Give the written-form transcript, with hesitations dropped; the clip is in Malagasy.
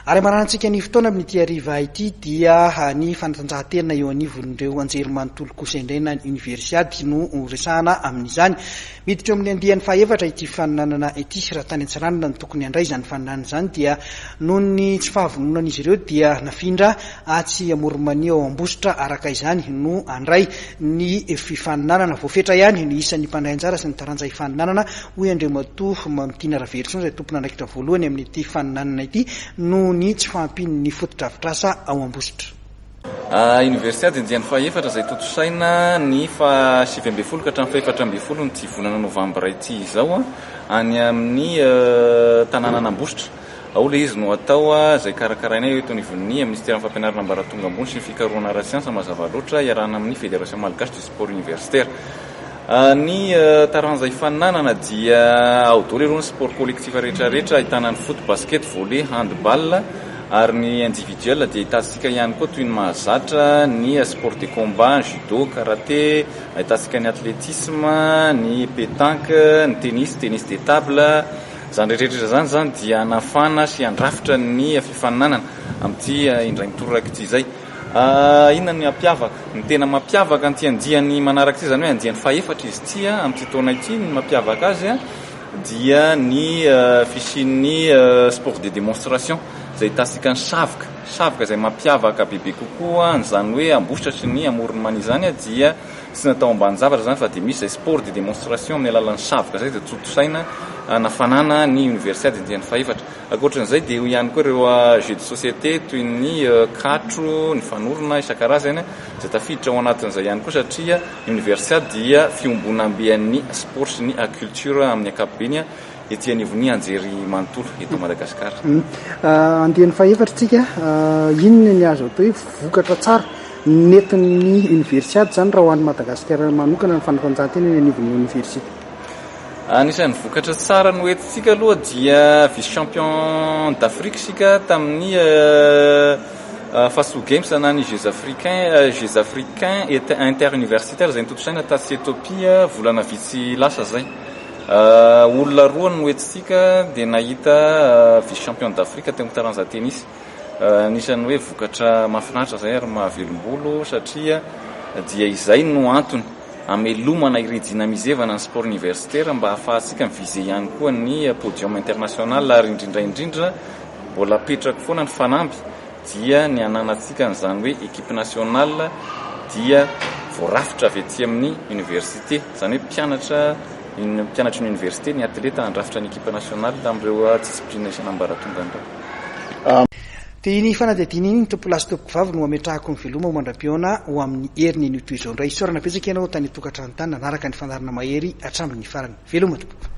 Ary hamaranantsika ny fotoana amin'ity hariva ity dia ny fanatanjahantena eo anivon'ireo anjerimanontolo kosa indray na ny Universiade no resahana amin'izany. Miditra eo amin'ny andiany fahaefatra ity fifaninanana ity. Raha tany Antsiranana no tokony handray izany faninanana izany dia noho ny tsy fahavononan'izy ireo dia nafindra atsy Amoron'i-Mania ao Ambositra araka izany no handray ny fifaninanana. Voafetra ihany ny isan'ny mpandray anjara sy ny taranja hifaninanana hoy Andriamatoa Mamitiana Raveloson izay tompon'andraikitra voalohany amin'ity faninanana ity noho ny tsy fahampian'ny fotodrafitrasa ao Ambositra. Universiade andiany fahefatra izay tontosaina ny faha 19 ka hatramin'ny faha 14 n'ity volana novambra ity izao any amin'ny tanànan'Ambositra. Ao ilay izy no atao izay karakarainay eto anivon'ny Minisiteran'ny Fampianarana Ambaratonga Ambony sy ny Fikarohana Ara-tsiansa mazava loatra iarahana amin'ny Fédération Malgache du Sport Universitaire. Ny taranja ifaninanana dia ao daholo ireo ny sport collectif rehetra rehetra ahitana ny foot, basket, volley, handball ary ny individuel dia ahitantsika ihany koa toy ny mahazatra ny sport de combat, judo, karate, ahitantsika ny athlétisme, ny pétanque, ny tennis, tennis de table. Izany rehetra rehetra izany izany dia hanafana sy handrafitra ny fifaninanana amin'ity indray mitoraka ity izay. Inona no hampiavaka? Ny tena mampiavaka an'ity andiany manaraka ity, izany hoe andiany fahefatra izy ity amin'ity taona ity, ny mampiavaka azy dia ny fisian'ny sport de démonstration izay hitantsika ny savoka, savoka izay mampiavaka bebe kokoa an'izany hoe Ambositra sy ny Amoron'i Mania izany dia tsy natao ambanin-javatra izany fa dia misy izay sport de démonstration amin'ny alalan'ny savoka izay dia tontosaina hanafanana ny Universiade andiany fahefatra. Ankoatran'izay dia eo ihany koa ireo jeux de société toy ny katro, ny fanorona isan-karazany izay tafiditra ao anatin'izay ihany koa satria ny Universiade dia fiombonamben'ny sport sy ny culture amin'ny ankapobeny ety anivon'ny anjery manontolo eto Madagasikara. Andiany fahefatra isika, inona ny azo atao hoe vokatra tsara nentin'ny Universiade izany raha ho an'i Madagasikara manokana ny fanatanjahantena eny anivon'ny oniversite? Anisan'ny vokatra tsara noentintsika aloha dia vice champion d'Afrique isika tamin'ny Faso Games na ny Jeux Africains, Jeux Africains et Interuniversitaires izay notontosaina tatsy Ethiopie volana vitsy lasa izay. Olona roa no noentintsika dia nahita vice champion d'Afrique teo amin'ny taranja tennis. Anisan'ny hoe vokatra mahafinaritra izay ary mahavelom-bolo satria dia izay no antony hamelomana hiredinamizevana ny sport universitaire mba hahafahantsika mi-viser ihany koa ny podium international ary indrindra indrindra mbola apetrako foana ny fanamby dia ny hananantsika an'izany hoe equipe nationale dia voarafitra avy aty amin'ny université, izany hoe mpianatra mpianatry ny université ny atleta handrafitra ny equipe nationale amin'ireo discipline isan'ambaratongany ireo. Dia iny fanadihadiana iny tompolahy sy tompokovavy no ametrahako ny veloma ho mandra-pihaona ho amin'ny heriny anio toy izao indray. Isaorana betsaka ianao tany an-tokantrano tany nanaraka ny fandaharana Mahery hatramin'ny farany. Veloma tompoko.